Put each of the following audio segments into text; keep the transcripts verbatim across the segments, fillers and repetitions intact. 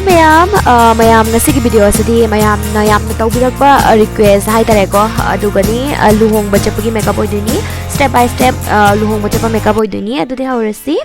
ꯃꯌꯥꯝ, ꯑ, ꯃꯌꯥꯝ, ꯉꯁꯤꯒꯤ video ꯑꯁꯤꯗꯤ ꯃꯌꯥꯝꯅ ꯌꯥꯝꯅ ꯇꯧꯕꯤꯔꯛꯄ, ꯑ, request ꯍꯥꯏꯇꯥꯔꯦꯀꯣ, ꯑꯗꯨꯒꯅꯤ, ꯑ, ꯂꯨꯍꯣꯡꯕ ꯆꯠꯄꯒꯤ makeup ꯑꯣꯏꯗꯣꯏꯅꯤ, step by step, ꯑ, ꯂꯨꯍꯣꯡꯕ ꯆꯠꯄ makeup ꯑꯣꯏꯗꯣꯏꯅꯤ꯫ ꯑꯗꯨꯗꯤ ꯍꯧꯔꯁꯤ꯫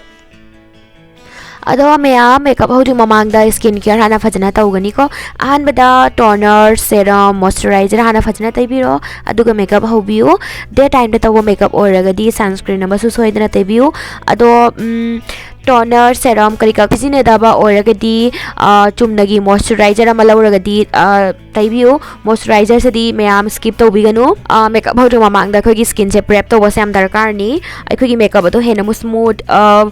ꯑꯗꯣ ꯃꯌꯥꯝ, makeup ꯍꯧꯗ꯭ꯔꯤ ꯃꯃꯥꯡꯗ skin care ꯍꯥꯟꯅ ꯐꯖꯅ ꯇꯧꯒꯅꯤꯀꯣ꯫ ꯑꯍꯥꯟꯕꯗ toner, serum, moisturizer ꯍꯥꯟꯅ ꯐꯖꯅ ꯇꯩꯕꯤꯔꯣ, ꯑꯗꯨꯒ makeup ꯍꯧꯕꯤꯌꯨ꯫ Day time ꯗ ꯇꯧꯕ makeup ꯑꯣꯏꯔꯒꯗꯤ sunscreen ꯑꯃꯁꯨ ꯁꯣꯏꯗꯅ ꯇꯩꯕꯤꯌꯨ꯫ ꯑꯗꯣ, ꯎꯝ, toner, serum ꯀꯔꯤ ꯀꯔꯥ ꯁꯤꯖꯤꯟꯅꯗꯕ ꯑꯣꯏꯔꯒꯗꯤ, ꯑ, ꯆꯨꯝꯅꯒꯤ moisturizer ꯑꯃ ꯂꯧꯔꯒꯗꯤ, ꯑ, ꯇꯩꯕꯤꯌꯨ꯫ Moisturizer ꯁꯤꯗꯤ ꯃꯌꯥꯝ skip ꯇꯧꯕꯤꯒꯅꯨ꯫ ꯑ, makeup ꯍꯧꯗ꯭ꯔꯤ ꯃꯃꯥꯡꯗ ꯑꯩꯈꯣꯏꯒꯤ skin ꯁꯦ prep ꯇꯧꯕꯁꯦ ꯌꯥꯝ ꯗꯔꯀꯥꯔꯅꯤ꯫ ꯑꯩꯈꯣꯏꯒꯤ makeup ꯑꯗꯣ ꯍꯦꯟꯅ ꯑꯃꯨꯛ smooth, ꯑ,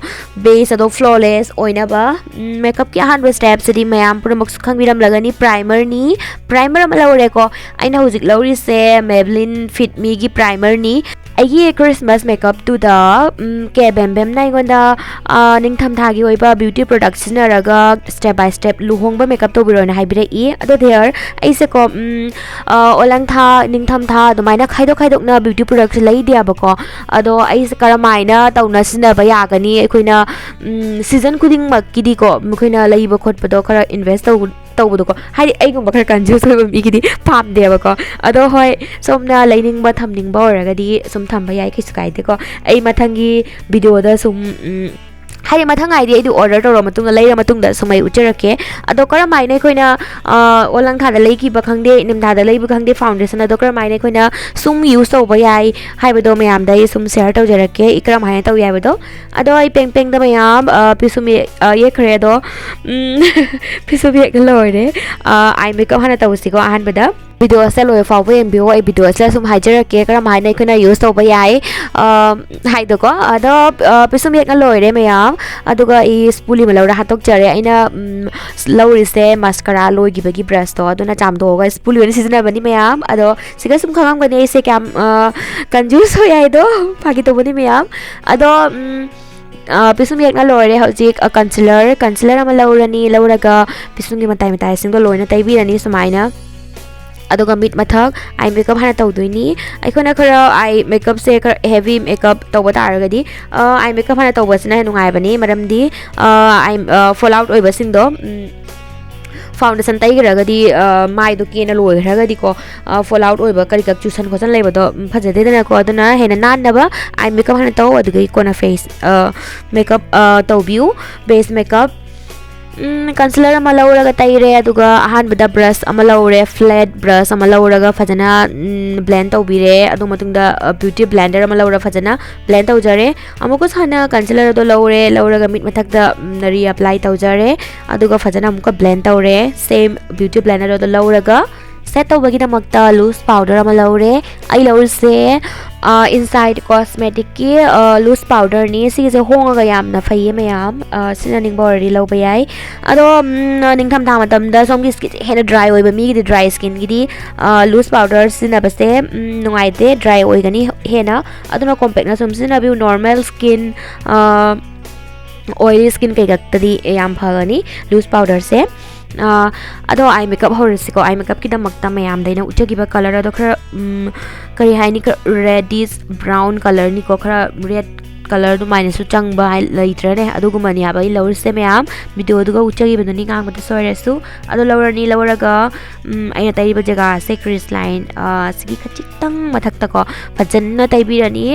base ꯑꯗꯣ flawless ꯑꯣꯏꯅꯕ, ꯎꯝ, makeup ꯀꯤ ꯑꯍꯥꯟꯕ step ꯁꯤꯗꯤ ꯃꯌꯥꯝ ꯄꯨꯝꯅꯃꯛꯁꯨ ꯈꯪꯕꯤꯔꯝꯂꯒꯅꯤ, primer ꯅꯤ꯫ Primer ꯑꯃ ꯂꯧꯔꯦꯀꯣ꯫ ꯑꯩꯅ ꯍꯧꯖꯤꯛ ꯂꯧꯔꯤꯁꯦ Maybelline Fit Me ꯒꯤ primer ꯅꯤ꯫ ꯑꯩꯒꯤ Christmas makeup ꯇꯨꯗ, ꯎꯝ, ꯀꯦ ꯕꯦꯝꯕꯦꯝꯅ ꯑꯩꯉꯣꯟꯗ, ꯑ, ꯅꯤꯡꯊꯝꯊꯥꯒꯤ ꯑꯣꯏꯕ beauty product ꯁꯤꯖꯤꯟꯅꯔꯒ step by step ꯂꯨꯍꯣꯡꯕ makeup ꯇꯧꯕꯤꯔꯣꯅ ꯍꯥꯏꯕꯤꯔꯛꯏ꯫ ꯑꯗꯣ there, ꯑꯩꯁꯦꯀꯣ, ꯎꯝ, ꯑ, ꯑꯣꯂꯪꯊꯥ, ꯅꯤꯡꯊꯝꯊꯥ ꯑꯗꯨꯃꯥꯏꯅ ꯈꯥꯏꯗꯣꯛ ꯈꯥꯏꯗꯣꯛꯅ beauty product ꯁꯦ ꯂꯩꯗꯦꯕꯀꯣ꯫ ꯑꯗꯣ ꯑꯩꯁꯦ ꯀꯔꯝꯍꯥꯏꯅ ꯇꯧꯅ ꯁꯤꯖꯤꯟꯅꯕ ꯌꯥꯒꯅꯤ? ꯑꯩꯈꯣꯏꯅ, ꯎꯝ, season ꯈꯨꯗꯤꯡꯃꯛꯀꯤꯗꯤꯀꯣ, ꯑꯩꯈꯣꯏꯅ ꯂꯩꯕ ꯈꯣꯠꯄꯗꯣ ꯈꯔ invest ꯇꯧ-, ꯇꯧꯕꯗꯣꯀꯣ꯫ ꯍꯥꯏꯗꯤ ꯑꯩꯒꯨꯝꯕ ꯈꯔ confuse ꯑꯣꯏꯕ ꯃꯤꯒꯤꯗꯤ ꯄꯥꯝꯗꯦꯕꯀꯣ꯫ ꯑꯗꯣ ꯍꯣꯏ, ꯁꯣꯝꯅ ꯂꯩꯅꯤꯡꯕ ꯊꯝꯅꯤꯡꯕ ꯑꯣꯏꯔꯒꯗꯤ ꯁꯨꯝ ꯊꯝꯕ ꯌꯥꯏ, ꯀꯩꯁꯨ ꯀꯥꯏꯗꯦꯀꯣ꯫ ꯑꯩ ꯃꯊꯪꯒꯤ video ꯗ ꯁꯨꯝ, ꯎꯝ, ꯍꯥꯏꯗꯤ ꯃꯊꯪ ꯍꯥꯏꯗꯤ ꯑꯩꯗꯤ order ꯇꯧꯔ ꯃꯇꯨꯡꯗ, ꯂꯩꯔ ꯃꯇꯨꯡꯗ ꯁꯨꯝ ꯑꯩ ꯎꯠꯆꯔꯛꯀꯦ꯫ ꯑꯗꯣ ꯀꯔꯝꯍꯥꯏꯅ ꯑꯩꯈꯣꯏꯅ, ꯑ, ꯑꯣꯂꯪꯊꯥꯗ ꯂꯩꯈꯤꯕ ꯈꯪꯗꯦ, ꯏꯅꯤꯝꯊꯥꯗ ꯂꯩꯕ ꯈꯪꯗꯦ, foundation ꯑꯗꯣ ꯀꯔꯝꯍꯥꯏꯅ ꯑꯩꯈꯣꯏꯅ ꯁꯨꯝ use ꯇꯧꯕ ꯌꯥꯏ ꯍꯥꯏꯕꯗꯣ ꯃꯌꯥꯝꯗ ꯑꯩ ꯁꯨꯝ share ꯇꯧꯖꯔꯛꯀꯦ, ꯑꯩ ꯀꯔꯝꯍꯥꯏꯅ ꯇꯧꯏ ꯍꯥꯏꯕꯗꯣ꯫ ꯑꯗꯣ ꯑꯩ ꯄꯦꯡ ꯄꯦꯡꯗ ꯃꯌꯥꯝ, ꯑ, ꯄꯤꯁꯨꯝ ꯌꯦ-, ꯑ, ꯌꯦꯛꯈ꯭ꯔꯦ꯫ ꯑꯗꯣ, ꯎꯝ, ꯄꯤꯁꯨꯝ ꯌꯦꯛꯅ ꯂꯣꯏꯔꯦ꯫ ꯑ, eye makeup ꯍꯥꯟꯅ ꯇꯧꯁꯤꯀꯣ ꯑꯍꯥꯟꯕꯗ꯫ Video ꯁꯦ ꯂꯣꯏꯕ ꯐꯥꯎꯕ ꯌꯦꯡꯕꯤꯌꯣ꯫ ꯑꯩ video ꯁꯤꯗ ꯁꯨꯝ ꯍꯥꯏꯖꯔꯛꯀꯦ ꯀꯔꯝ ꯍꯥꯏꯅ ꯑꯩꯈꯣꯏꯅ use ꯇꯧꯕ ꯌꯥꯏ, ꯑ, ꯍꯥꯏꯗꯣꯀꯣ꯫ ꯑꯗꯣ, ꯑ, ꯄꯤꯁꯨꯝ ꯌꯦꯛꯅ ꯂꯣꯏꯔꯦ ꯃꯌꯥꯝ꯫ ꯑꯗꯨꯒ ꯑꯩ ꯁ꯭ꯄꯨꯂꯤ ꯑꯃ ꯂꯧꯔ ꯍꯥꯠꯇꯣꯛꯆꯔꯦ꯫ ꯑꯩꯅ, ꯎꯝ, ꯂꯧꯔꯤꯁꯦ mascara ꯂꯣꯏꯈꯤꯕꯒꯤ brush ꯇꯣ, ꯑꯗꯨꯅ ꯆꯥꯝꯊꯣꯛꯑꯒ ꯁ꯭ꯄꯨꯂꯤ ꯑꯣꯏꯅ ꯁꯤꯖꯤꯟꯅꯕꯅꯤ ꯃꯌꯥꯝ꯫ ꯑꯗꯣ ꯁꯤꯒ ꯁꯨꯝ ꯈꯪꯉꯝꯒꯅꯤ ꯑꯩꯁꯦ ꯀꯌꯥꯝ, ꯑ, confuse ꯑꯣꯏ ꯍꯥꯏꯗꯣ꯫ ꯐꯥꯒꯤ ꯇꯧꯕꯅꯤ ꯃꯌꯥꯝ꯫ ꯑꯗꯣ, ꯎꯝ, ꯑ, ꯄꯤꯁꯨꯝ ꯌꯦꯛꯅ ꯂꯣꯏꯔꯦ꯫ ꯍꯧꯖꯤꯛ, ꯑ, concealer, concealer ꯑꯃ ꯂꯧꯔꯅꯤ꯫ ꯂꯧꯔꯒ ꯄꯤꯁꯨꯝꯒꯤ ꯃꯇꯥꯏ ꯃꯇꯥꯏꯁꯤꯡꯗꯣ ꯂꯣꯏꯅ ꯇꯩꯕꯤꯔꯅꯤ ꯁꯨꯃꯥꯏꯅ꯫ ꯑꯗꯨꯒ ꯃꯤꯠ ꯃꯊꯛ eye makeup ꯍꯥꯟꯅ ꯇꯧꯗꯣꯏꯅꯤ꯫ ꯑꯩꯈꯣꯏꯅ ꯈꯔ eye makeup ꯁꯦ ꯈꯔ heavy makeup ꯇꯧꯕ ꯇꯥꯔꯒꯗꯤ, ꯑ, eye makeup ꯍꯥꯟꯅ ꯇꯧꯕꯁꯤꯅ ꯍꯦꯟꯅ ꯅꯨꯡꯉꯥꯏꯕꯅꯤ꯫ ꯃꯔꯝꯗꯤ, ꯑ, eye, ꯑ, fall out ꯑꯣꯏꯕꯁꯤꯡꯗꯣ, ꯎꯝ, ꯐꯥꯎꯟꯗꯦꯁꯟ ꯇꯩꯈ꯭ꯔꯒꯗꯤ, ꯑ, ꯃꯥꯏꯗꯣ ꯀꯦꯅ ꯂꯣꯏꯈ꯭ꯔꯒꯗꯤꯀꯣ, ꯐꯣꯜ ꯑꯥꯎꯠ ꯑꯣꯏꯕ ꯀꯔꯤ ꯀꯔ ꯆꯨꯁꯟ ꯈꯣꯠꯆꯟ ꯂꯩꯕꯗꯣ, ꯎꯝ, ꯐꯖꯗꯦꯗꯅꯀꯣ꯫ ꯑꯗꯨꯅ ꯍꯦꯟꯅ ꯅꯥꯟꯅꯕ ꯑꯥꯏ ꯃꯦꯀꯞ ꯍꯥꯟꯅ ꯇꯧ, ꯑꯗꯨꯗꯒꯤ ꯀꯣꯟꯅ ꯐꯦꯁ ꯃꯦꯀꯞ ꯇꯧꯕꯤꯌꯨ꯫ ꯕꯦꯁ ꯃꯦꯀꯞ, ꯀꯟꯁꯤꯂꯔ ꯑꯃ ꯂꯧꯔꯒ ꯇꯩꯔꯦ꯫ ꯑꯗꯨꯒ ꯑꯍꯥꯟꯕꯗ ꯕ꯭ꯔꯁ ꯑꯃ ꯂꯧꯔꯦ, ꯐ꯭ꯂꯦꯠ ꯕ꯭ꯔꯁ ꯑꯃ ꯂꯧꯔꯒ ꯐꯖꯅ ꯕ꯭ꯂꯦꯟ ꯇꯧꯕꯤꯔꯦ꯫ ꯑꯗꯨ ꯃꯇꯨꯡꯗ ꯕ꯭ꯌꯨꯇꯤ ꯕ꯭ꯂꯦꯟꯗꯔ ꯑꯃ ꯂꯧꯔ ꯐꯖꯅ ꯕ꯭ꯂꯦꯟ ꯇꯧꯖꯔꯦ꯫ ꯑꯃꯨꯛꯀꯁꯨ ꯍꯟꯅ ꯀꯟꯁꯤꯂꯔꯗꯣ ꯂꯧꯔꯦ, ꯂꯧꯔꯒ ꯃꯤꯠ ꯃꯊꯛꯇ ꯔꯤꯑꯄ꯭ꯂꯥꯏ ꯇꯧꯖꯔꯦ꯫ ꯑꯗꯨꯒ ꯐꯖꯅ ꯑꯃꯨꯛꯀ ꯕ꯭ꯂꯦꯟ ꯇꯧꯔꯦ꯫ ꯁꯦꯝ ꯕ꯭ꯌꯨꯇꯤ ꯕ꯭ꯂꯦꯟꯗꯔꯗꯣ ꯂꯧꯔꯒ ꯁꯦꯠ ꯇꯧꯕꯒꯤꯗꯃꯛꯇ ꯂꯨꯁ ꯄꯥꯎꯗꯔ ꯑꯃ ꯂꯧꯔꯦ꯫ ꯑꯩ ꯂꯧꯔꯤꯁꯦ ꯏꯟꯁꯥꯏꯠ ꯀꯣꯁꯃꯦꯇꯤꯛꯀꯤ ꯂꯨꯁ ꯄꯥꯎꯗꯔꯅꯤ꯫ ꯁꯤꯒꯤꯁꯦ ꯍꯣꯡꯉꯒ ꯌꯥꯝꯅ ꯐꯩꯌꯦ ꯃꯌꯥꯝ, ꯑ, ꯁꯤꯖꯤꯟꯅꯅꯤꯡꯕ ꯑꯣꯏꯔꯗꯤ ꯂꯧꯕ ꯌꯥꯏ꯫ ꯑꯗꯣ, ꯎꯝ, ꯅꯤꯡꯊꯝꯊꯥ ꯃꯇꯝꯗ ꯁꯣꯝꯒꯤ ꯁ꯭ꯀꯤꯟꯁꯦ ꯍꯦꯟꯅ ꯗ꯭ꯔꯥꯏ ꯑꯣꯏꯕ ꯃꯤꯒꯤꯗꯤ, ꯗ꯭ꯔꯥꯏ ꯁ꯭ꯀꯤꯟꯒꯤꯗꯤ ꯂꯨꯁ ꯄꯥꯎꯗꯔ ꯁꯤꯖꯤꯟꯅꯕꯁꯦ, ꯎꯝ, ꯅꯨꯡꯉꯥꯏꯇꯦ, ꯗ꯭ꯔꯥꯏ ꯑꯣꯏꯒꯅꯤ ꯍꯦꯟꯅ꯫ ꯑꯗꯨꯅ ꯀꯣꯝꯄꯦꯛꯅ ꯁꯨꯝ ꯁꯤꯖꯤꯟꯅꯕꯤꯌꯨ꯫ ꯅꯣꯔꯃꯦꯜ ꯁ꯭ꯀꯤꯟ, ꯑꯣꯏꯂꯤ ꯁ꯭ꯀꯤꯟ ꯀꯩꯀꯛꯇꯗꯤ ꯌꯥꯝ ꯐꯒꯅꯤ ꯂꯨꯁ ꯄꯥꯎꯗꯔꯁꯦ꯫ ꯑ, ꯑꯗꯣ ꯑꯥꯏ ꯃꯦꯀꯞ ꯍꯧꯔꯁꯤꯀꯣ꯫ ꯑꯥꯏ ꯃꯦꯀꯞꯀꯤꯗꯃꯛꯇ ꯃꯌꯥꯝꯗ ꯑꯩꯅ ꯎꯠꯆꯈꯤꯕ ꯀꯂꯔ ꯑꯗꯣ ꯈꯔ, ꯎꯝ, ꯀꯔꯤ ꯍꯥꯏꯅꯤ, ꯈꯔ ꯔꯦꯗꯤꯁ ꯕ꯭ꯔꯥꯎꯟ ꯀꯂꯔꯅꯤꯀꯣ, ꯈꯔ ꯔꯦꯗ ꯀꯂꯔ ꯑꯗꯨꯃꯥꯏꯅꯁꯨ ꯆꯪꯕ ꯍꯥꯏ-, ꯂꯩꯇ꯭ꯔꯅꯦ꯫ ꯑꯗꯨꯒꯨꯝꯕꯅꯦ ꯍꯥꯏꯕ ꯑꯩ ꯂꯧꯔꯤꯁꯦ ꯃꯌꯥꯝ꯫ ꯚꯤꯗꯤꯑꯣꯗꯨꯒ ꯎꯠꯆꯈꯤꯕꯗꯨꯅꯤ ꯉꯥꯡꯕꯗ ꯁꯣꯏꯔꯁꯨ꯫ ꯑꯗꯣ ꯂꯧꯔꯅꯤ, ꯂꯧꯔꯒ, ꯎꯝ, ꯑꯩꯅ ꯇꯩꯔꯤꯕ ꯖꯒꯥꯁꯦ ꯀ꯭ꯔꯤꯁ ꯂꯥꯏꯟ, ꯑ, ꯁꯤꯒꯤ ꯈꯖꯤꯛꯇꯪ ꯃꯊꯛꯇꯀꯣ ꯐꯖꯅ ꯇꯩꯕꯤꯔꯅꯤ꯫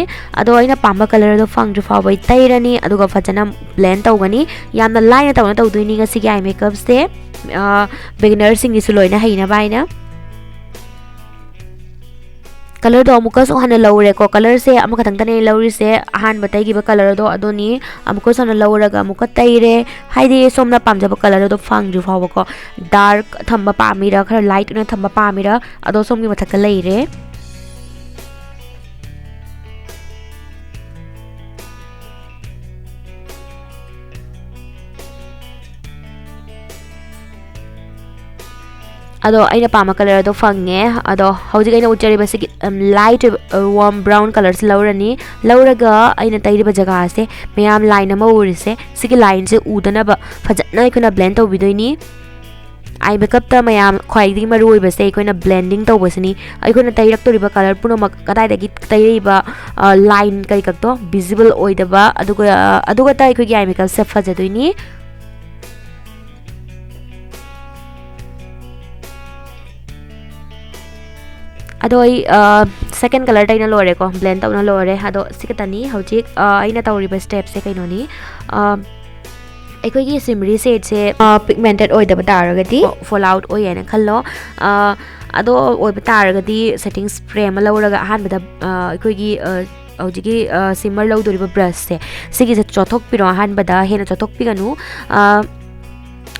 ꯑꯗꯣ ꯑꯩꯅ ꯄꯥꯝꯕ ꯀꯂꯔꯗꯣ ꯐꯪꯗ꯭ꯔꯤ ꯐꯥꯎꯕ ꯑꯩ ꯇꯩꯔꯅꯤ, ꯑꯗꯨꯒ ꯐꯖꯅ ꯕ꯭ꯂꯦꯟ ꯇꯧꯒꯅꯤ꯫ ꯌꯥꯝꯅ ꯂꯥꯏꯅ ꯇꯧꯅ ꯇꯧꯗꯣꯏꯅꯤ ꯉꯁꯤꯒꯤ ꯑꯥꯏ ꯃꯦꯀꯞꯁꯦ꯫ ꯑ, ꯕꯤꯒꯤꯅꯔꯁꯤꯡꯒꯤꯁꯨ ꯂꯣꯏꯅ ꯍꯩꯅꯕ ꯍꯥꯏꯅ꯫ ꯀꯂꯔꯗꯣ ꯑꯃꯨꯛꯀꯁꯨ ꯍꯟꯅ ꯂꯧꯔꯦꯀꯣ꯫ ꯀꯂꯔꯁꯦ ꯑꯃꯈꯛꯇꯪꯇꯅꯦ ꯂꯧꯔꯤꯁꯦ꯫ ꯑꯍꯥꯟꯕ ꯇꯩꯈꯤꯕ ꯀꯂꯔꯗꯣ ꯑꯗꯨꯅꯤ꯫ ꯑꯃꯨꯛꯀꯁꯨ ꯍꯟꯅ ꯂꯧꯔꯒ ꯑꯃꯨꯛꯀ ꯇꯩꯔꯦ꯫ ꯍꯥꯏꯗꯤ ꯁꯣꯝꯅ ꯄꯥꯝꯖꯕ ꯀꯂꯔꯗꯣ ꯐꯪꯗ꯭ꯔꯤ ꯐꯥꯎꯕꯀꯣ꯫ ꯗꯥꯔꯛ ꯊꯝꯕ ꯄꯥꯝꯃꯤꯔꯥ, ꯈꯔ ꯂꯥꯏꯠ ꯑꯣꯏꯅ ꯊꯝꯕ ꯄꯥꯝꯃꯤꯔꯥ, ꯑꯗꯣ ꯁꯣꯝꯒꯤ ꯃꯊꯛꯇ ꯂꯩꯔꯦ꯫ ꯑꯗꯣ ꯑꯩꯅ ꯄꯥꯝꯕ ꯀꯂꯔ ꯑꯗꯣ ꯐꯪꯉꯦ꯫ ꯑꯗꯣ ꯍꯧꯖꯤꯛ ꯑꯩꯅ ꯎꯠꯆꯔꯤꯕꯁꯤꯒꯤ, ꯎꯝ, ꯂꯥꯏꯠ ꯑꯣꯏꯕ, ꯑ, ꯋꯥꯔꯝ ꯕ꯭ꯔꯥꯎꯟ ꯀꯂꯔꯁꯤ ꯂꯧꯔꯅꯤ꯫ ꯂꯧꯔꯒ ꯑꯩꯅ ꯇꯩꯔꯤꯕ ꯖꯒꯥꯁꯦ ꯃꯌꯥꯝ ꯂꯥꯏꯟ ꯑꯃ ꯎꯔꯤꯁꯦ, ꯁꯤꯒꯤ ꯂꯥꯏꯟꯁꯦ ꯎꯗꯅꯕ ꯐꯖꯅ ꯑꯩꯈꯣꯏꯅ ꯕ꯭ꯂꯦꯟ ꯇꯧꯕꯤꯗꯣꯏꯅꯤ꯫ ꯑꯥꯏ ꯃꯦꯀꯞꯇ ꯃꯌꯥꯝ ꯈ꯭ꯋꯥꯏꯗꯒꯤ ꯃꯔꯨ ꯑꯣꯏꯕꯁꯦ ꯑꯩꯈꯣꯏꯅ ꯕ꯭ꯂꯦꯟꯗꯤꯡ ꯇꯧꯕꯁꯤꯅꯤ꯫ ꯑꯩꯈꯣꯏꯅ ꯇꯩꯔꯛꯇꯣꯔꯤꯕ ꯀꯂꯔ ꯄꯨꯝꯅꯃꯛ ꯀꯗꯥꯏꯗꯒꯤ ꯇꯩꯔꯛꯏꯕ, ꯑ, ꯂꯥꯏꯟ ꯀꯩꯀꯛꯇꯣ ꯚꯤꯖꯤꯕꯜ ꯑꯣꯏꯗꯕ, ꯑꯗꯨꯒ, ꯑ, ꯑꯗꯨꯒꯇ ꯑꯩꯈꯣꯏꯒꯤ ꯑꯥꯏ ꯃꯦꯀꯞꯁꯦ ꯐꯖꯗꯣꯏꯅꯤ꯫ ꯑꯗꯣ ꯑꯩ ꯁꯦꯀꯦꯟ ꯀꯂꯔꯗ ꯑꯩꯅ ꯂꯣꯏꯔꯦꯀꯣ, ꯕ꯭ꯂꯦꯟ ꯇꯧꯅ ꯂꯣꯏꯔꯦ꯫ ꯑꯗꯣ ꯁꯤ ꯈꯛꯇꯅꯤ ꯍꯧꯖꯤꯛ ꯑꯩꯅ ꯇꯧꯔꯤꯕ ꯁ꯭ꯇꯦꯞꯁꯦ ꯀꯩꯅꯣꯅꯤ꯫ ꯑꯩꯈꯣꯏꯒꯤ ꯁꯤꯝꯔꯤ ꯁꯦꯠꯁꯦ ꯄꯤꯒꯃꯦꯟꯇꯦꯠ ꯑꯣꯏꯗꯕ ꯇꯥꯔꯒꯗꯤ ꯐꯣꯜ ꯑꯥꯎꯠ ꯑꯣꯏꯌꯦꯅ ꯈꯜꯂꯣ꯫ ꯑꯗꯣ ꯑꯣꯏꯕ ꯇꯥꯔꯒꯗꯤ ꯁꯦꯠꯇꯤꯡ ꯁ꯭ꯄ꯭ꯔꯦ ꯑꯃ ꯂꯧꯔꯒ ꯑꯍꯥꯟꯕꯗ ꯑꯩꯈꯣꯏꯒꯤ ꯍꯧꯖꯤꯛꯀꯤ ꯁꯤꯝꯃꯔ ꯂꯧꯗꯣꯔꯤꯕ ꯕ꯭ꯔꯁꯁꯦ, ꯁꯤꯒꯤꯁꯦ ꯆꯣꯠꯊꯣꯛꯄꯤꯔꯣ꯫ ꯑꯍꯥꯟꯕꯗ ꯍꯦꯟꯅ ꯆꯣꯠꯊꯣꯛꯄꯤꯒꯅꯨ꯫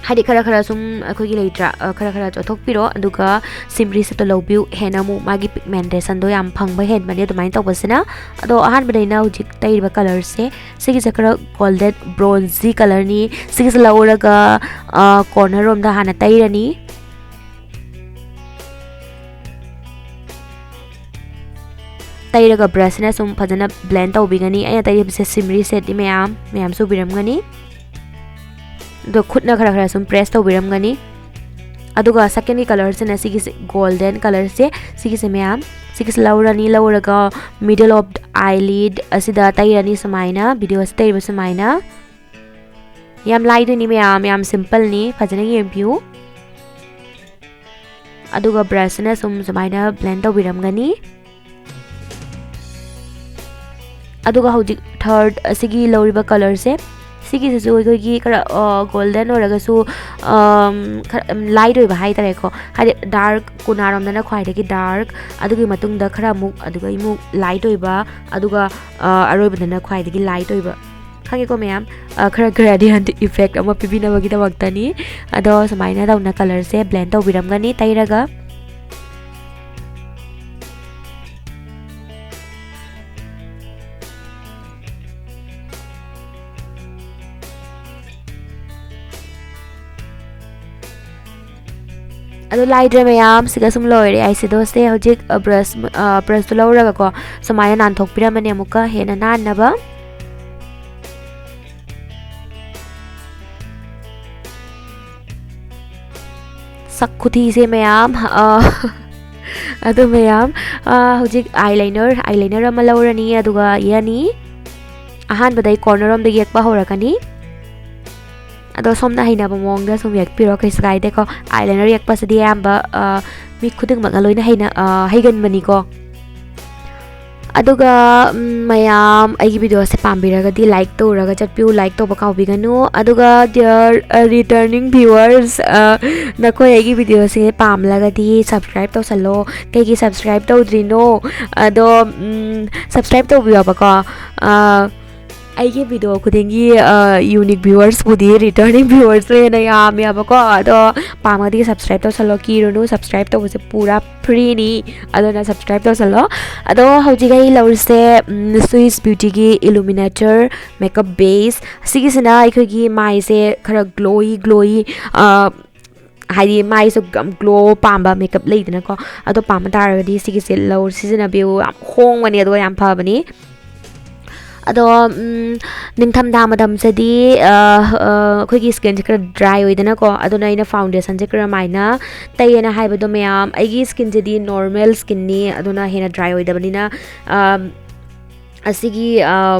ꯍꯥꯏꯗꯤ ꯈꯔ ꯈꯔ ꯁꯨꯝ ꯑꯩꯈꯣꯏꯒꯤ ꯂꯩꯇ꯭ꯔꯥ, ꯈꯔ ꯈꯔ ꯆꯣꯠꯊꯣꯛꯄꯤꯔꯣ, ꯑꯗꯨꯒ ꯁꯤꯝꯔꯤ ꯁꯦꯠꯇꯣ ꯂꯧꯕꯤꯌꯨ꯫ ꯍꯦꯟꯅ ꯑꯃꯨꯛ ꯃꯥꯒꯤ ꯄꯤꯒꯃꯦꯟꯇꯦꯁꯟꯗꯣ ꯌꯥꯝ ꯐꯪꯕ ꯍꯦꯟꯕꯅꯦ ꯑꯗꯨꯃꯥꯏꯅ ꯇꯧꯕꯁꯤꯅ꯫ ꯑꯗꯣ ꯑꯍꯥꯟꯕꯗ ꯑꯩꯅ ꯍꯧꯖꯤꯛ ꯇꯩꯔꯤꯕ ꯀꯂꯔꯁꯦ, ꯁꯤꯒꯤꯁꯦ ꯈꯔ ꯒꯣꯜꯗꯟ ꯕ꯭ꯔꯣꯟꯖꯤ ꯀꯂꯔꯅꯤ꯫ ꯁꯤꯒꯤꯁꯦ ꯂꯧꯔꯒ ꯀꯣꯔꯅꯔ ꯔꯣꯝꯗ ꯍꯥꯟꯅ ꯇꯩꯔꯅꯤ꯫ ꯇꯩꯔꯒ ꯕ꯭ꯔꯁꯁꯤꯅ ꯁꯨꯝ ꯐꯖꯅ ꯕ꯭ꯂꯦꯟ ꯇꯧꯕꯤꯒꯅꯤ꯫ ꯑꯩꯅ ꯇꯩꯔꯤꯕꯁꯦ ꯁꯤꯝꯔꯤ ꯁꯦꯠꯅꯤ ꯃꯌꯥꯝ, ꯃꯌꯥꯝꯁꯨ ꯎꯕꯤꯔꯝꯒꯅꯤ꯫ ꯑꯗꯣ ꯈꯨꯠꯅ ꯈꯔ ꯈꯔ ꯁꯨꯝ ꯄ꯭ꯔꯦꯁ ꯇꯧꯕꯤꯔꯝꯒꯅꯤ꯫ ꯑꯗꯨꯒ ꯁꯦꯀꯦꯟꯒꯤ ꯀꯂꯔꯁꯤꯅ ꯁꯤꯒꯤꯁꯦ, ꯒꯣꯜꯗꯟ ꯀꯂꯔꯁꯦ, ꯁꯤꯒꯤꯁꯦ ꯃꯌꯥꯝ, ꯁꯤꯒꯤꯁꯦ ꯂꯧꯔꯅꯤ꯫ ꯂꯧꯔꯒ middle of eyelid ꯑꯁꯤꯗ ꯇꯩꯔꯅꯤ ꯁꯨꯃꯥꯏꯅ, ꯚꯤꯗꯤꯑꯣꯁꯤ ꯇꯩꯔꯤꯕ ꯁꯨꯃꯥꯏꯅ꯫ ꯌꯥꯝ ꯂꯥꯏꯗꯣꯏꯅꯤ ꯃꯌꯥꯝ, ꯌꯥꯝ ꯁꯤꯝꯄꯜꯅꯤ, ꯐꯖꯅ ꯌꯦꯡꯕꯤꯌꯨ꯫ ꯑꯗꯨꯒ ꯕ꯭ꯔꯁꯁꯤꯅ ꯁꯨꯝ ꯁꯨꯃꯥꯏꯅ ꯕ꯭ꯂꯦꯟ ꯇꯧꯕꯤꯔꯝꯒꯅꯤ꯫ ꯑꯗꯨꯒ ꯍꯧꯖꯤꯛ ꯊꯔꯗ ꯑꯁꯤꯒꯤ ꯂꯧꯔꯤꯕ ꯀꯂꯔꯁꯦ, ꯁꯤꯒꯤꯁꯤꯁꯨ ꯑꯩꯈꯣꯏꯒꯤ ꯈꯔ ꯒꯣꯜꯗꯟ ꯑꯣꯏꯔꯒꯁꯨ ꯈꯔ ꯂꯥꯏꯠ ꯑꯣꯏꯕ ꯍꯥꯏꯇꯥꯔꯦꯀꯣ꯫ ꯍꯥꯏꯗꯤ ꯗꯥꯔꯛ, ꯀꯣꯅꯥꯔꯣꯝꯗꯅ ꯈ꯭ꯋꯥꯏꯗꯒꯤ ꯗꯥꯔꯛ, ꯑꯗꯨꯒꯤ ꯃꯇꯨꯡꯗ ꯈꯔ ꯑꯃꯨꯛ ꯑꯗꯨꯒ ꯑꯃꯨꯛ ꯂꯥꯏꯠ ꯑꯣꯏꯕ, ꯑꯗꯨꯒ ꯑꯔꯣꯏꯕꯗꯅ ꯈ꯭ꯋꯥꯏꯗꯒꯤ ꯂꯥꯏꯠ ꯑꯣꯏꯕ꯫ ꯈꯪꯉꯦꯀꯣ ꯃꯌꯥꯝ? ꯈꯔ gradient effect ꯑꯃ ꯄꯤꯕꯤꯅꯕꯒꯤꯗꯃꯛꯇꯅꯤ꯫ ꯑꯗꯣ ꯁꯨꯃꯥꯏꯅ ꯇꯧꯅ ꯀꯂꯔꯁꯦ ꯕ꯭ꯂꯦꯟ ꯇꯧꯕꯤꯔꯝꯒꯅꯤ ꯇꯩꯔꯒ꯫ ꯑꯗꯨ ꯂꯥꯏꯗ꯭ꯔꯦ ꯃꯌꯥꯝ, ꯁꯤꯒ ꯁꯨꯝ ꯂꯣꯏꯔꯦ ꯑꯥꯏ ꯁꯦꯗꯣꯁꯦ꯫ ꯍꯧꯖꯤꯛ ꯕ꯭ꯔꯁ, ꯕ꯭ꯔꯁꯇꯨ ꯂꯧꯔꯒꯀꯣ, ꯁꯨꯃꯥꯏꯅ ꯅꯥꯟꯊꯣꯛꯄꯤꯔꯝꯃꯅꯤ ꯑꯃꯨꯛꯀ ꯍꯦꯟꯅ ꯅꯥꯟꯅꯕ꯫ ꯁꯛ ꯈꯨꯊꯤꯁꯦ ꯃꯌꯥꯝ꯫ ꯑꯗꯨ ꯃꯌꯥꯝ, ꯍꯧꯖꯤꯛ ꯑꯥꯏ ꯂꯥꯏꯅꯔ, ꯑꯥꯏ ꯂꯥꯏꯅꯔ ꯑꯃ ꯂꯧꯔꯅꯤ, ꯑꯗꯨꯒ ꯌꯦꯛꯑꯅꯤ꯫ ꯑꯍꯥꯟꯕꯗ ꯑꯩ ꯀꯣꯔꯅꯔ ꯔꯣꯝꯗ ꯌꯦꯛꯄ ꯍꯧꯔꯛꯀꯅꯤ꯫ ꯑꯗꯣ ꯁꯣꯝꯅ ꯍꯩꯅꯕ ꯃꯑꯣꯡꯗ ꯁꯨꯝ ꯌꯦꯛꯄꯤꯔꯣ, ꯀꯩꯁꯨ ꯀꯥꯏꯗꯦꯀꯣ꯫ ꯑꯥꯏ ꯂꯥꯏꯅꯔ ꯌꯦꯛꯄꯁꯤꯗꯤ ꯑꯌꯥꯝꯕ ꯃꯤ ꯈꯨꯗꯤꯡꯃꯛꯅ ꯂꯣꯏꯅ ꯍꯩꯅ ꯍꯩꯒꯟꯕꯅꯤꯀꯣ꯫ ꯑꯗꯨꯒ ꯃꯌꯥꯝ ꯑꯩꯒꯤ ꯚꯤꯗꯤꯑꯣꯁꯦ ꯄꯥꯝꯕꯤꯔꯒꯗꯤ ꯂꯥꯏꯛ ꯇꯧꯔꯒ ꯆꯠꯄꯤꯌꯨ, ꯂꯥꯏꯛ ꯇꯧꯕ ꯀꯥꯎꯕꯤꯒꯅꯨ꯫ ꯑꯗꯨꯒ ꯗꯤꯌꯔ ꯔꯤꯇꯔꯅꯤꯡ ꯚꯤꯌꯨꯋꯔꯁ, ꯅꯈꯣꯏ ꯑꯩꯒꯤ ꯚꯤꯗꯤꯑꯣꯁꯦ ꯄꯥꯝꯂꯒꯗꯤ ꯁꯕꯁꯀ꯭ꯔꯥꯏꯞ ꯇꯧꯁꯜꯂꯣ꯫ ꯀꯩꯒꯤ ꯁꯕꯁꯀ꯭ꯔꯥꯏꯞ ꯇꯧꯗ꯭ꯔꯤꯅꯣ? ꯑꯗꯣ ꯁꯕꯁꯀ꯭ꯔꯥꯏꯞ ꯇꯧꯕꯤꯌꯣꯕꯀꯣ꯫ ꯑꯩꯒꯤ ꯚꯤꯗꯤꯑꯣ ꯈꯨꯗꯤꯡꯒꯤ ꯌꯨꯅꯤꯛ ꯚꯤꯌꯨꯋꯔꯁꯄꯨꯗꯤ ꯔꯤꯇꯔꯅꯤꯡ ꯚꯤꯌꯨꯋꯔꯁꯅ ꯍꯦꯟꯅ ꯌꯥꯝꯃꯦꯕꯀꯣ꯫ ꯑꯗꯣ ꯄꯥꯝꯃꯒꯗꯤ ꯁꯕꯁꯀ꯭ꯔꯥꯏꯞ ꯇꯧꯁꯜꯂꯣ, ꯀꯤꯔꯨꯅꯨ, ꯁꯕꯁꯀ꯭ꯔꯥꯏꯞ ꯇꯧꯕꯁꯦ ꯄꯨꯔꯥ ꯐ꯭ꯔꯤꯅꯤ꯫ ꯑꯗꯨꯅ ꯁꯕꯁꯀ꯭ꯔꯥꯏꯞ ꯇꯧꯁꯜꯂꯣ꯫ ꯑꯗꯣ ꯍꯧꯖꯤꯛ ꯑꯩ ꯂꯧꯔꯤꯁꯦ ꯁ꯭ꯋꯤꯁ ꯕ꯭ꯌꯨꯇꯤꯒꯤ ꯏꯂꯨꯃꯤꯅꯦꯇꯔ ꯃꯦꯀꯞ ꯕꯦꯁ꯫ ꯁꯤꯒꯤꯁꯤꯅ ꯑꯩꯈꯣꯏꯒꯤ ꯃꯥꯏꯁꯦ ꯈꯔ ꯒ꯭ꯂꯣꯌꯤ ꯒ꯭ꯂꯣꯌꯤ ꯍꯥꯏꯗꯤ ꯃꯥꯏꯁꯨ ꯌꯥꯝ ꯒ꯭ꯂꯣ ꯄꯥꯝꯕ ꯃꯦꯀꯞ ꯂꯩꯗꯅꯀꯣ꯫ ꯑꯗꯣ ꯄꯥꯝꯕ ꯇꯥꯔꯒꯗꯤ ꯁꯤꯒꯤꯁꯦ ꯂꯧ ꯁꯤꯖꯤꯟꯅꯕꯤꯌꯨ꯫ ꯌꯥꯝ ꯍꯣꯡꯕꯅꯦ ꯑꯗꯨꯒ ꯌꯥꯝ ꯐꯕꯅꯤ꯫ ꯑꯗꯣ ꯅꯤꯡꯊꯝꯊꯥ ꯃꯇꯝꯁꯤꯗꯤ ꯑꯩꯈꯣꯏꯒꯤ ꯁ꯭ꯀꯤꯟꯁꯦ ꯈꯔ ꯗ꯭ꯔꯥꯏ ꯑꯣꯏꯗꯅꯀꯣ꯫ ꯑꯗꯨꯅ ꯑꯩꯅ ꯐꯥꯎꯟꯗꯦꯁꯟꯁꯦ ꯀꯔꯝꯍꯥꯏꯅ ꯇꯩꯌꯦꯅ ꯍꯥꯏꯕꯗꯣ ꯃꯌꯥꯝ, ꯑꯩꯒꯤ ꯁ꯭ꯀꯤꯟꯁꯤꯗꯤ ꯅꯣꯔꯃꯦꯜ ꯁ꯭ꯀꯤꯟꯅꯤ꯫ ꯑꯗꯨꯅ ꯍꯦꯟꯅ ꯗ꯭ꯔꯥꯏ ꯑꯣꯏꯗꯕꯅꯤꯅ ꯑꯁꯤꯒꯤ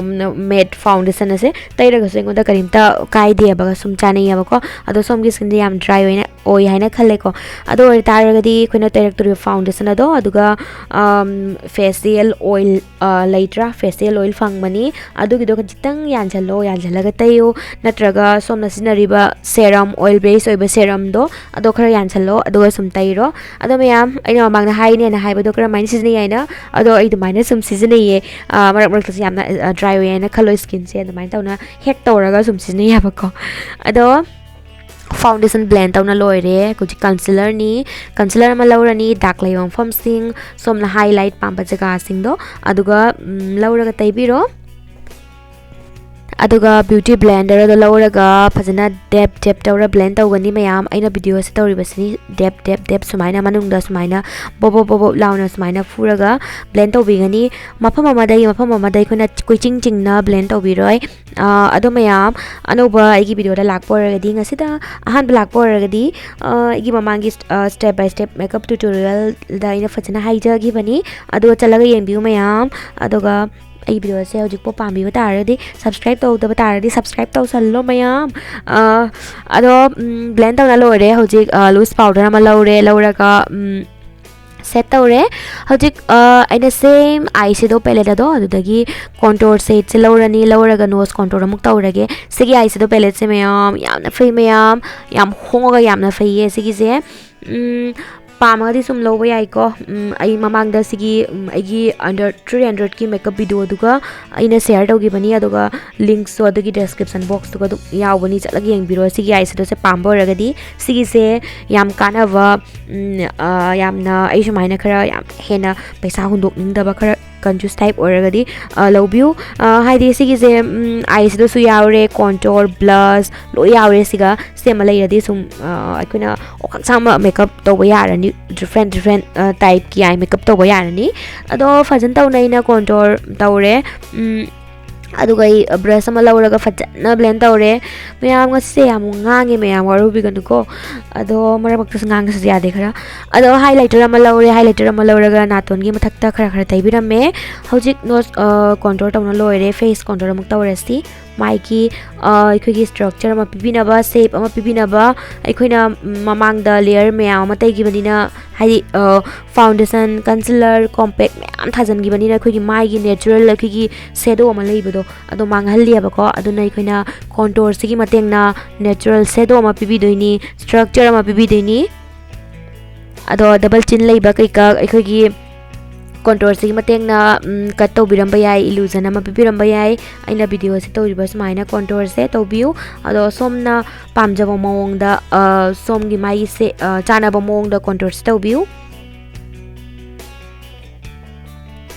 ꯃꯦꯠ ꯐꯥꯎꯟꯗꯦꯁꯟ ꯑꯁꯦ ꯇꯩꯔꯒꯁꯨ ꯑꯩꯉꯣꯟꯗ ꯀꯔꯤꯝꯇ ꯀꯥꯏꯗꯦꯕ, ꯁꯨꯝ ꯆꯥꯅꯩꯌꯦꯕꯀꯣ꯫ ꯑꯗꯣ ꯁꯣꯝꯒꯤ ꯁ꯭ꯀꯤꯟꯗꯤ ꯌꯥꯝ ꯗ꯭ꯔꯥꯏ ꯑꯣꯏꯅ ꯑꯣꯏ ꯍꯥꯏꯅ ꯈꯜꯂꯦꯀꯣ꯫ ꯑꯗꯨ ꯑꯣꯏꯇꯥꯔꯒꯗꯤ ꯑꯩꯈꯣꯏꯅ ꯇꯩꯔꯛꯇꯣꯔꯤꯕ ꯐꯥꯎꯟꯗꯦꯁꯟ ꯑꯗꯣ, ꯑꯗꯨꯒ ꯐꯦꯁꯤꯌꯦꯜ ꯑꯣꯏꯜ ꯂꯩꯇ꯭ꯔꯥ, ꯐꯦꯁꯤꯌꯦꯜ ꯑꯣꯏꯜ ꯐꯪꯕꯅꯤ, ꯑꯗꯨꯒꯤꯗꯣ ꯈꯖꯤꯛꯇꯪ ꯌꯥꯟꯁꯤꯜꯂꯣ, ꯌꯥꯟꯁꯤꯜꯂꯒ ꯇꯩꯌꯨ꯫ ꯅꯠꯇ꯭ꯔꯒ ꯁꯣꯝꯅ ꯁꯤꯖꯤꯟꯅꯔꯤꯕ ꯁꯦꯔꯝ, ꯑꯣꯏꯜ ꯕꯦꯁ ꯑꯣꯏꯕ ꯁꯦꯔꯝꯗꯣ, ꯑꯗꯣ ꯈꯔ ꯌꯥꯟꯁꯤꯜꯂꯣ, ꯑꯗꯨꯒ ꯁꯨꯝ ꯇꯩꯔꯣ꯫ ꯑꯗꯣ ꯃꯌꯥꯝ, ꯑꯩꯅ ꯃꯃꯥꯡꯗ ꯍꯥꯏꯅꯦꯅ ꯍꯥꯏꯕꯗꯣ ꯀꯔꯝꯍꯥꯏꯅ ꯁꯤꯖꯤꯟꯅꯩ ꯍꯥꯏꯅ, ꯑꯗꯣ ꯑꯩ ꯑꯗꯨꯃꯥꯏꯅ ꯁꯨꯝ ꯁꯤꯖꯤꯟꯅꯩꯌꯦ꯫ ꯃꯔꯛ ꯃꯔꯛꯇꯁꯨ ꯌꯥꯝꯅ ꯗ꯭ꯔꯥꯏ ꯑꯣꯏꯌꯦ ꯍꯥꯏꯅ ꯈꯜꯂꯣ ꯁ꯭ꯀꯤꯟꯁꯦ, ꯑꯗꯨꯃꯥꯏꯅ ꯇꯧꯅ ꯍꯦꯛ ꯇꯧꯔꯒ ꯁꯨꯝ ꯁꯤꯖꯤꯟꯅꯩꯌꯦꯕꯀꯣ꯫ ꯑꯗꯣ ꯐꯥꯎꯟꯗꯦꯁꯟ ꯕ꯭ꯂꯦꯟ ꯇꯧꯅ ꯂꯣꯏꯔꯦ꯫ ꯍꯧꯖꯤꯛ ꯀꯟꯁꯤꯂꯔꯅꯤ꯫ ꯀꯟꯁꯤꯂꯔ ꯑꯃ ꯂꯧꯔꯅꯤ, ꯗꯥꯛ ꯂꯩꯕ ꯃꯐꯝꯁꯤꯡ, ꯁꯣꯝꯅ ꯍꯥꯏꯂꯥꯏꯠ ꯄꯥꯝꯕ ꯖꯒꯥꯁꯤꯡꯗꯣ, ꯑꯗꯨꯒ ꯂꯧꯔꯒ ꯇꯩꯕꯤꯔꯣ꯫ ꯑꯗꯨꯒ ꯕ꯭ꯌꯨꯇꯤ ꯕ꯭ꯂꯦꯟꯗꯔꯗꯣ ꯂꯧꯔꯒ ꯐꯖꯅ ꯗꯦꯞ ꯗꯦꯞ ꯇꯧꯔ ꯕ꯭ꯂꯦꯟ ꯇꯧꯒꯅꯤ ꯃꯌꯥꯝ꯫ ꯑꯩꯅ ꯚꯤꯗꯤꯑꯣꯁꯦ ꯇꯧꯔꯤꯕꯁꯤꯅꯤ ꯗꯦꯞ ꯗꯦꯞ ꯗꯦꯞ ꯁꯨꯃꯥꯏꯅ ꯃꯅꯨꯡꯗ ꯁꯨꯃꯥꯏꯅ ꯕꯣꯕꯣꯞ ꯕꯣꯕꯣꯞ ꯂꯥꯎꯅ ꯁꯨꯃꯥꯏꯅ ꯐꯨꯔꯒ ꯕ꯭ꯂꯦꯟ ꯇꯧꯕꯤꯒꯅꯤ꯫ ꯃꯐꯝ ꯑꯃꯗꯒꯤ ꯃꯐꯝ ꯑꯃꯗ ꯑꯩꯈꯣꯏꯅ ꯀꯣꯏꯆꯤꯡ ꯆꯤꯡꯅ ꯕ꯭ꯂꯦꯟ ꯇꯧꯕꯤꯔꯣꯏ꯫ ꯑꯗꯣ ꯃꯌꯥꯝ, ꯑꯅꯧꯕ ꯑꯩꯒꯤ ꯚꯤꯗꯤꯑꯣꯗ ꯂꯥꯛꯄ ꯑꯣꯏꯔꯒꯗꯤ, ꯉꯁꯤꯗ ꯑꯍꯥꯟꯕ ꯂꯥꯛꯄ ꯑꯣꯏꯔꯒꯗꯤ, ꯑꯩꯒꯤ ꯃꯃꯥꯡꯒꯤ step by step makeup tutorialꯗ ꯑꯩꯅ ꯐꯖꯅ ꯍꯥꯏꯖꯈꯤꯕꯅꯤ꯫ ꯑꯗꯨꯒ ꯆꯠꯂꯒ ꯌꯦꯡꯕꯤꯌꯨ ꯃꯌꯥꯝ꯫ ꯑꯗꯨꯒ ꯑꯩꯒꯤ ꯚꯤꯗꯤꯑꯣꯁꯦ ꯍꯧꯖꯤꯛꯐꯥꯎ ꯄꯥꯝꯕꯤꯕ ꯇꯥꯔꯒꯗꯤ, ꯁꯕꯁꯀ꯭ꯔꯥꯏꯕ ꯇꯧꯗꯕ ꯇꯥꯔꯒꯗꯤ ꯁꯕꯁꯀ꯭ꯔꯥꯏꯕ ꯇꯧꯁꯜꯂꯣ ꯃꯌꯥꯝ꯫ ꯑ, ꯑꯗꯣ ꯕ꯭ꯂꯦꯟ ꯇꯧꯅ ꯂꯣꯏꯔꯦ꯫ ꯍꯧꯖꯤꯛ ꯂꯨꯁ ꯄꯥꯎꯗꯔ ꯑꯃ ꯂꯧꯔꯦ, ꯂꯧꯔꯒ ꯁꯦꯠ ꯇꯧꯔꯦ꯫ ꯍꯧꯖꯤꯛ ꯑ, ꯑꯩꯅ ꯁꯦꯝ ꯑꯥꯏ ꯁꯦꯗꯣ ꯄꯦꯂꯦꯠ ꯑꯗꯣ ꯑꯗꯨꯗꯒꯤ ꯀꯣꯟꯇꯣꯔ ꯁꯦꯠꯁꯦ ꯂꯧꯔꯅꯤ꯫ ꯂꯧꯔꯒ ꯅꯣꯁ ꯀꯣꯟꯇꯣꯔ ꯑꯃꯨꯛ ꯇꯧꯔꯒꯦ꯫ ꯁꯤꯒꯤ ꯑꯥꯏ ꯁꯦꯗꯣ ꯄꯦꯂꯦꯠꯁꯦ ꯃꯌꯥꯝ ꯌꯥꯝꯅ ꯐꯩ ꯃꯌꯥꯝ, ꯌꯥꯝ ꯍꯣꯡꯉꯒ ꯌꯥꯝꯅ ꯐꯩꯌꯦ ꯁꯤꯒꯤꯁꯦ꯫ ꯎꯝ, ꯄꯥꯝꯃꯒꯗꯤ ꯁꯨꯝ ꯂꯧꯕ ꯌꯥꯏꯀꯣ꯫ ꯎꯝ, ꯑꯩ ꯃꯃꯥꯡꯗ ꯁꯤꯒꯤ, ꯎꯝ, ꯑꯩꯒꯤ ꯑꯟꯗꯔ ꯊ꯭ꯔꯤ ꯍꯟꯗ꯭ꯔꯦꯗꯀꯤ ꯃꯦꯀꯞ ꯚꯤꯗꯤꯑꯣꯗꯨꯒ ꯑꯩꯅ ꯁꯤꯌꯔ ꯇꯧꯈꯤꯕꯅꯤ, ꯑꯗꯨꯒ ꯂꯤꯡꯛꯁꯨ ꯑꯗꯨꯒꯤ ꯗꯦꯁꯀ꯭ꯔꯤꯞꯁꯟ ꯕꯣꯛꯁꯇꯨꯒ ꯑꯗꯨꯝ ꯌꯥꯎꯕꯅꯤ, ꯆꯠꯂꯒ ꯌꯦꯡꯕꯤꯔꯣ꯫ ꯁꯤꯒꯤ ꯑꯥꯏ ꯁꯦꯗꯣꯁꯦ ꯄꯥꯝꯕ ꯑꯣꯏꯔꯒꯗꯤ ꯁꯤꯒꯤꯁꯦ ꯌꯥꯝ ꯀꯥꯟꯅꯕ, ꯎꯝ, ꯑ, ꯌꯥꯝꯅ ꯑꯩ ꯁꯨꯃꯥꯏꯅ ꯈꯔ ꯌꯥꯝ ꯍꯦꯟꯅ ꯄꯩꯁꯥ ꯍꯨꯟꯗꯣꯛꯅꯤꯡꯗꯕ, ꯈꯔ ꯀꯟꯖꯨꯁ ꯇꯥꯏꯞ ꯑꯣꯏꯔꯒꯗꯤ, ꯑ, ꯂꯧꯕꯤꯌꯨ꯫ ꯑ, ꯍꯥꯏꯗꯤ ꯁꯤꯒꯤꯁꯦ, ꯎꯝ, ꯑꯥꯏ ꯁꯦꯗꯣꯁꯨ ꯌꯥꯎꯔꯦ, ꯀꯣꯟꯇꯣꯔ, ꯕ꯭ꯂꯁ ꯂꯣꯏ ꯌꯥꯎꯔꯦ꯫ ꯁꯤꯒ ꯁꯦꯝꯃ ꯂꯩꯔꯗꯤ ꯁꯨꯝ, ꯑ, ꯑꯩꯈꯣꯏꯅ ꯋꯥꯈꯛ ꯁꯥꯡꯕ ꯃꯦꯀꯞ ꯇꯧꯕ ꯌꯥꯔꯅꯤ, ꯗꯤꯐ꯭ꯔꯦꯟ ꯗꯤꯐ꯭ꯔꯦꯟ, ꯑ, ꯇꯥꯏꯞꯀꯤ ꯑꯥꯏ ꯃꯦꯀꯞ ꯇꯧꯕ ꯌꯥꯔꯅꯤ꯫ ꯑꯗꯣ ꯐꯖꯅ ꯇꯧꯅ ꯑꯩꯅ ꯀꯣꯟꯇꯣꯔ ꯇꯧꯔꯦ꯫ ꯎꯝ, ꯑꯗꯨꯒ ꯑꯩ ꯕ꯭ꯔꯁ ꯑꯃ ꯂꯧꯔꯒ ꯐꯖꯅ ꯕ꯭ꯂꯦꯟ ꯇꯧꯔꯦ꯫ ꯃꯌꯥꯝ ꯉꯁꯤꯁꯦ ꯌꯥꯝ ꯉꯥꯡꯉꯦ, ꯃꯌꯥꯝ ꯋꯥꯔꯧꯕꯤꯒꯅꯨꯀꯣ꯫ ꯑꯗꯣ ꯃꯔꯛ ꯃꯔꯛꯇꯁꯨ ꯉꯥꯡꯕꯁꯨ ꯌꯥꯗꯦ ꯈꯔ꯫ ꯑꯗꯣ ꯍꯥꯏꯂꯥꯏꯇꯔ ꯑꯃ ꯂꯧꯔꯦ, ꯍꯥꯏꯂꯥꯏꯇꯔ ꯑꯃ ꯂꯧꯔꯒ ꯅꯥꯇꯣꯟꯒꯤ ꯃꯊꯛꯇ ꯈꯔ ꯈꯔ ꯇꯩꯕꯤꯔꯝꯃꯦ꯫ ꯍꯧꯖꯤꯛ ꯅꯣꯁ, ꯑ, ꯀꯣꯟꯇꯣꯔ ꯇꯧꯅ ꯂꯣꯏꯔꯦ, ꯐꯦꯁ ꯀꯣꯟꯇꯣꯔ ꯑꯃꯨꯛ ꯇꯧꯔꯁꯤ꯫ ꯃꯥꯏꯒꯤ, ꯑ, ꯑꯩꯈꯣꯏꯒꯤ ꯁ꯭ꯇ꯭ꯔꯛꯆꯔ ꯑꯃ ꯄꯤꯕꯤꯅꯕ, ꯁꯦꯞ ꯑꯃ ꯄꯤꯕꯤꯅꯕ, ꯑꯩꯈꯣꯏꯅ ꯃꯃꯥꯡꯗ ꯂꯦꯌꯔ ꯃꯌꯥꯝ ꯑꯃ ꯇꯩꯈꯤꯕꯅꯤꯅ, ꯍꯥꯏꯗꯤ, ꯑ, ꯐꯥꯎꯟꯗꯦꯁꯟ, ꯀꯟꯁꯤꯂꯔ, ꯀꯣꯝꯄꯦꯛ ꯃꯌꯥꯝ ꯊꯥꯖꯤꯟꯈꯤꯕꯅꯤꯅ ꯑꯩꯈꯣꯏꯒꯤ ꯃꯥꯏꯒꯤ ꯅꯦꯆꯔꯦꯜ ꯑꯩꯈꯣꯏꯒꯤ ꯁꯦꯗꯣ ꯑꯃ ꯂꯩꯕꯗꯣ ꯑꯗꯣ ꯃꯥꯡꯍꯜꯂꯤꯑꯕꯀꯣ꯫ ꯑꯗꯨꯅ ꯑꯩꯈꯣꯏꯅ ꯀꯣꯟꯇꯣꯔꯁꯤꯒꯤ ꯃꯇꯦꯡꯅ ꯅꯦꯆꯔꯦꯜ ꯁꯦꯗꯣ ꯑꯃ ꯄꯤꯕꯤꯗꯣꯏꯅꯤ, ꯁ꯭ꯇ꯭ꯔꯛꯆꯔ ꯑꯃ ꯄꯤꯕꯤꯗꯣꯏꯅꯤ꯫ ꯑꯗꯣ ꯗꯕꯜ ꯆꯤꯟ ꯂꯩꯕ ꯀꯩꯀꯥ ꯑꯩꯈꯣꯏꯒꯤ ꯀꯣꯟꯇꯣꯔꯁꯤꯒꯤ ꯃꯇꯦꯡꯅ, ꯎꯝ, ꯀꯠ ꯇꯧꯕꯤꯔꯝꯕ ꯌꯥꯏ, ꯏꯂꯨꯖꯟ ꯑꯃ ꯄꯤꯕꯤꯔꯝꯕ ꯌꯥꯏ꯫ ꯑꯩꯅ ꯚꯤꯗꯤꯑꯣꯁꯦ ꯇꯧꯔꯤꯕ ꯁꯨꯃꯥꯏꯅ ꯀꯣꯟꯇꯣꯔꯁꯦ ꯇꯧꯕꯤꯌꯨ꯫ ꯑꯗꯣ ꯁꯣꯝꯅ ꯄꯥꯝꯖꯕ ꯃꯑꯣꯡꯗ, ꯑ, ꯁꯣꯝꯒꯤ ꯃꯥꯏꯒꯤ ꯁꯦ-, ꯑ, ꯆꯥꯟꯅꯕ ꯃꯑꯣꯡꯗ ꯀꯣꯟꯇꯣꯔꯁꯦ ꯇꯧꯕꯤꯌꯨ꯫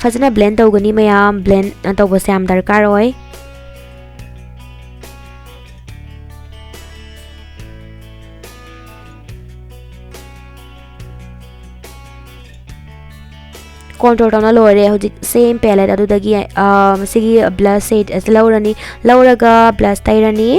ꯐꯖꯅ ꯕ꯭ꯂꯦꯟ ꯇꯧꯒꯅꯤ ꯃꯌꯥꯝ, ꯕ꯭ꯂꯦꯟ ꯇꯧꯕꯁꯦ ꯌꯥꯝ ꯗꯔꯀꯥꯔ ꯑꯣꯏ꯫ ꯀꯣꯟꯇꯣꯔ ꯇꯧꯅ ꯂꯣꯏꯔꯦ꯫ ꯍꯧꯖꯤꯛ ꯁꯦꯝ ꯄꯦꯂꯦꯠ ꯑꯗꯨꯗꯒꯤ, ꯑ, ꯁꯤꯒꯤ ꯕ꯭ꯂꯁ ꯁꯦꯠ ꯑꯁꯤ ꯂꯧꯔꯅꯤ꯫ ꯂꯧꯔꯒ ꯕ꯭ꯂꯁ ꯇꯩꯔꯅꯤ꯫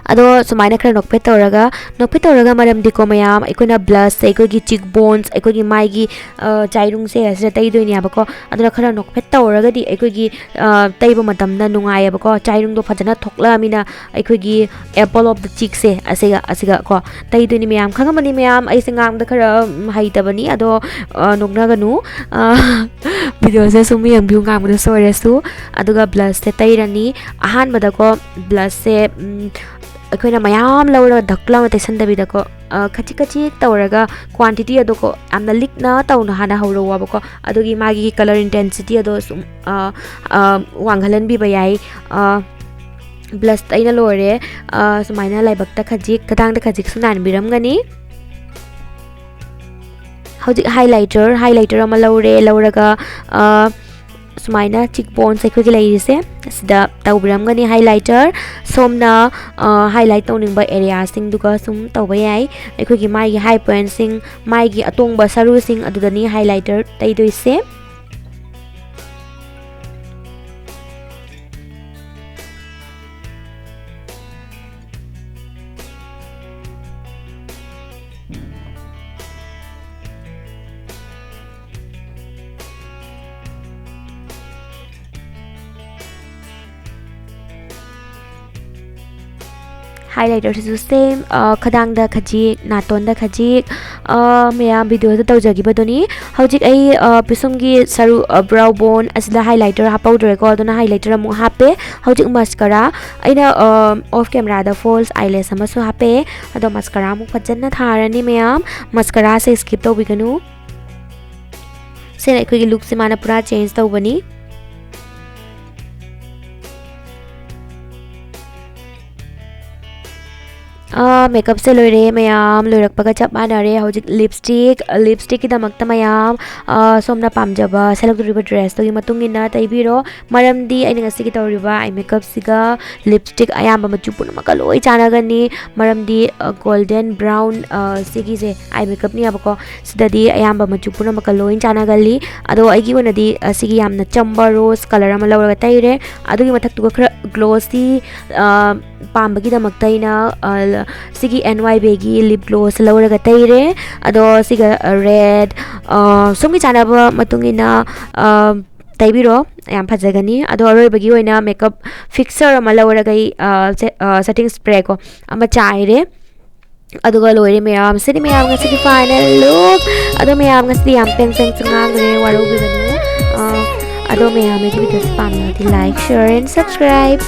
ꯑꯗꯣ ꯁꯨꯃꯥꯏꯅ ꯈꯔ ꯅꯣꯛꯐꯦꯠ ꯇꯧꯔꯒ, ꯅꯣꯛꯐꯦꯠ ꯇꯧꯔꯒ ꯃꯔꯝꯗꯤꯀꯣ ꯃꯌꯥꯝ, ꯑꯩꯈꯣꯏꯅ ꯕ꯭ꯂꯁꯁꯦ ꯑꯩꯈꯣꯏꯒꯤ ꯆꯤꯛ ꯕꯣꯟꯁ, ꯑꯩꯈꯣꯏꯒꯤ ꯃꯥꯏꯒꯤ, ꯑ, ꯆꯥꯏꯔꯨꯡꯁꯦ ꯑꯁꯤꯗ ꯇꯩꯗꯣꯏꯅꯦꯕꯀꯣ꯫ ꯑꯗꯨꯅ ꯈꯔ ꯅꯣꯛꯐꯦꯠ ꯇꯧꯔꯒꯗꯤ ꯑꯩꯈꯣꯏꯒꯤ, ꯑ, ꯇꯩꯕ ꯃꯇꯝꯗ ꯅꯨꯡꯉꯥꯏꯌꯦꯕꯀꯣ꯫ ꯆꯥꯏꯔꯨꯡꯗꯣ ꯐꯖꯅ ꯊꯣꯛꯂꯛꯑꯃꯤꯅ ꯑꯩꯈꯣꯏꯒꯤ apple of the cheekꯁꯦ ꯑꯁꯤꯒ, ꯑꯁꯤꯒ ꯀꯣ ꯇꯩꯗꯣꯏꯅꯤ ꯃꯌꯥꯝ꯫ ꯈꯪꯉꯝꯃꯅꯤ ꯃꯌꯥꯝ, ꯑꯩꯁꯦ ꯉꯥꯡꯕꯗ ꯈꯔ, ꯎꯝ, ꯍꯩꯇꯕꯅꯤ, ꯑꯗꯣ, ꯑ, ꯅꯣꯛꯅꯒꯅꯨ꯫ ꯑ, videoꯁꯦ ꯁꯨꯝ ꯌꯦꯡꯕꯤꯌꯨ, ꯉꯥꯡꯕꯗ ꯁꯣꯏꯔꯁꯨ꯫ ꯑꯗꯨꯒ ꯕ꯭ꯂꯁꯁꯦ ꯇꯩꯔꯅꯤ꯫ ꯑꯍꯥꯟꯕꯗꯀꯣ ꯕ꯭ꯂꯁꯁꯦ, ꯎꯝ, ꯑꯩꯈꯣꯏꯅ ꯃꯌꯥꯝ ꯂꯧꯔꯒ ꯙꯛ ꯂꯥꯎꯅ ꯇꯩꯁꯟꯗꯕꯤꯗꯀꯣ, ꯑ, ꯈꯖꯤꯛ ꯈꯖꯤꯛ ꯇꯧꯔꯒ quantity ꯑꯗꯣꯀꯣ ꯌꯥꯝꯅ ꯂꯤꯛꯅ ꯇꯧꯅ ꯍꯥꯟꯅ ꯍꯧꯔꯧꯋꯣꯕꯀꯣ꯫ ꯑꯗꯨꯒꯤ ꯃꯥꯒꯤ colour intensity ꯑꯗꯣ ꯁꯨꯝ, ꯑ, ꯑ, ꯋꯥꯡꯍꯜꯍꯟꯕꯤꯕ ꯌꯥꯏ꯫ ꯑ, ꯕ꯭ꯂꯁ ꯑꯩꯅ ꯂꯣꯏꯔꯦ꯫ ꯑ, ꯁꯨꯃꯥꯏꯅ ꯂꯥꯏꯕꯛꯇ ꯈꯖꯤꯛ, ꯈꯗꯥꯡꯗ ꯈꯖꯤꯛꯁꯨ ꯅꯥꯟꯕꯤꯔꯝꯒꯅꯤ꯫ ꯍꯧꯖꯤꯛ highlighter, highlighter ꯑꯃ ꯂꯧꯔꯦ꯫ ꯂꯧꯔꯒ, ꯑ, ꯁꯨꯃꯥꯏꯅ ꯆꯤꯛ ꯕꯣꯟꯁ ꯑꯩꯈꯣꯏꯒꯤ ꯂꯩꯔꯤꯁꯦ ꯑꯁꯤꯗ ꯇꯧꯕꯤꯔꯝꯒꯅꯤ highlighter꯫ ꯁꯣꯝꯅ, ꯑ, highlight ꯇꯧꯅꯤꯡꯕ areaꯁꯤꯡꯗꯨꯒ ꯁꯨꯝ ꯇꯧꯕ ꯌꯥꯏ꯫ ꯑꯩꯈꯣꯏꯒꯤ ꯃꯥꯏꯒꯤ high pointꯁꯤꯡ, ꯃꯥꯏꯒꯤ ꯑꯇꯣꯡꯕ ꯁꯔꯨꯁꯤꯡ ꯑꯗꯨꯗꯅꯤ highlighter ꯇꯩꯗꯣꯏꯁꯦ꯫ Highlighterꯁꯤꯁꯨ same, ꯑ, ꯈꯗꯥꯡꯗ ꯈꯖꯤꯛ, ꯅꯥꯇꯣꯟꯗ ꯈꯖꯤꯛ, ꯑ, ꯃꯌꯥꯝ videoꯗ ꯇꯧꯖꯈꯤꯕꯗꯨꯅꯤ꯫ ꯍꯧꯖꯤꯛ ꯑꯩ, ꯑ, ꯄꯤꯁꯨꯝꯒꯤ ꯁꯔꯨ, ꯑ, brow bone ꯑꯁꯤꯗ highlighter ꯍꯥꯞꯄꯧꯗ꯭ꯔꯦꯀꯣ, ꯑꯗꯨꯅ highlighter ꯑꯃꯨꯛ ꯍꯥꯞꯄꯦ꯫ ꯍꯧꯖꯤꯛ mascara, ꯑꯩꯅ, ꯑ, off cameraꯗ false eyelash ꯑꯃꯁꯨ ꯍꯥꯞꯄꯦ, ꯑꯗꯣ mascara ꯑꯃꯨꯛ ꯐꯖꯅ ꯊꯥꯔꯅꯤ ꯃꯌꯥꯝ꯫ Mascaraꯁꯦ skip ꯇꯧꯕꯤꯒꯅꯨ꯫ ꯁꯤꯅ ꯑꯩꯈꯣꯏꯒꯤ lookꯁꯦ ꯃꯥꯅ ꯄꯨꯔꯥ change ꯇꯧꯕꯅꯤ꯫ ꯃꯦꯀꯞꯁꯦ ꯂꯣꯏꯔꯦ ꯃꯌꯥꯝ, ꯂꯣꯏꯔꯛꯄꯒ ꯆꯞ ꯃꯥꯟꯅꯔꯦ꯫ ꯍꯧꯖꯤꯛ ꯂꯤꯞꯁꯇꯤꯛ, ꯂꯤꯞꯁꯇꯤꯛꯀꯤꯗꯃꯛꯇ ꯃꯌꯥꯝ, ꯑ, ꯁꯣꯝꯅ ꯄꯥꯝꯖꯕ ꯁꯦꯠꯂꯛꯇꯣꯔꯤꯕ ꯗ꯭ꯔꯦꯁꯇꯨꯒꯤ ꯃꯇꯨꯡ ꯏꯟꯅ ꯇꯩꯕꯤꯔꯣ꯫ ꯃꯔꯝꯗꯤ ꯑꯩꯅ ꯉꯁꯤꯒꯤ ꯇꯧꯔꯤꯕ ꯑꯥꯏ ꯃꯦꯀꯞꯁꯤꯒ ꯂꯤꯞꯁꯇꯤꯛ ꯑꯌꯥꯝꯕ ꯃꯆꯨ ꯄꯨꯝꯅꯃꯛꯀ ꯂꯣꯏ ꯆꯥꯟꯅꯒꯅꯤ꯫ ꯃꯔꯝꯗꯤ, ꯑ, ꯒꯣꯜꯗꯟ ꯕ꯭ꯔꯥꯎꯟ, ꯑ, ꯁꯤꯒꯤꯁꯦ ꯑꯥꯏ ꯃꯦꯀꯞꯅꯦꯕꯀꯣ꯫ ꯁꯤꯗꯗꯤ ꯑꯌꯥꯝꯕ ꯃꯆꯨ ꯄꯨꯝꯅꯃꯛꯀ ꯂꯣꯏ ꯆꯥꯟꯅꯒꯜꯂꯤ꯫ ꯑꯗꯣ ꯑꯩꯒꯤ ꯑꯣꯏꯅꯗꯤ, ꯑ, ꯁꯤꯒꯤ ꯌꯥꯝꯅ ꯆꯝꯕ ꯔꯣꯁ ꯀꯂꯔ ꯑꯃ ꯂꯧꯔꯒ ꯇꯩꯔꯦ꯫ ꯑꯗꯨꯒꯤ ꯃꯊꯛꯇꯨꯒ ꯈꯔ ꯒ꯭ꯂꯣꯁꯤ, ꯑ, ꯄꯥꯝꯕꯒꯤꯗꯃꯛꯇ ꯑꯩꯅ, ꯑ, ꯁꯤꯒꯤ ꯑꯦꯟ ꯋꯥꯏ ꯕꯤꯒꯤ ꯂꯤꯞ ꯒ꯭ꯂꯣꯁ ꯂꯧꯔꯒ ꯇꯩꯔꯦ꯫ ꯑꯗꯣ ꯁꯤꯒ, ꯑ, ꯔꯦꯗ, ꯑ, ꯁꯣꯝꯒꯤ ꯆꯥꯟꯅꯕ ꯃꯇꯨꯡ ꯏꯟꯅ, ꯑ, ꯇꯩꯕꯤꯔꯣ, ꯌꯥꯝ ꯐꯖꯒꯅꯤ꯫ ꯑꯗꯣ ꯑꯔꯣꯏꯕꯒꯤ ꯑꯣꯏꯅ ꯃꯦꯀꯞ ꯐꯤꯛꯁꯔ ꯑꯃ ꯂꯧꯔꯒ ꯑꯩ, ꯑ, ꯁꯦ-, ꯑ, ꯁꯦꯇꯤꯡ ꯁ꯭ꯄ꯭ꯔꯦ ꯀꯣ ꯑꯃ ꯆꯥꯏꯔꯦ꯫ ꯑꯗꯨꯒ ꯂꯣꯏꯔꯦ ꯃꯌꯥꯝ꯫ ꯁꯤꯗꯤ ꯃꯌꯥꯝ ꯉꯁꯤꯒꯤ ꯐꯥꯏꯅꯦꯜ ꯂꯨꯛ꯫ ꯑꯗꯣ ꯃꯌꯥꯝ ꯉꯁꯤꯗꯤ ꯌꯥꯝ ꯄꯦꯟ ꯄꯦꯟꯁꯨ ꯉꯥꯡꯈ꯭ꯔꯦ, ꯋꯥꯔꯧꯕꯤꯒꯅꯨ꯫ ꯑ, ꯑꯗꯣ ꯃꯌꯥꯝ ꯑꯩꯒꯤ ꯚꯤꯗꯤꯑꯣꯁꯦ ꯄꯥꯝꯂꯗꯤ like, share and subscribe꯫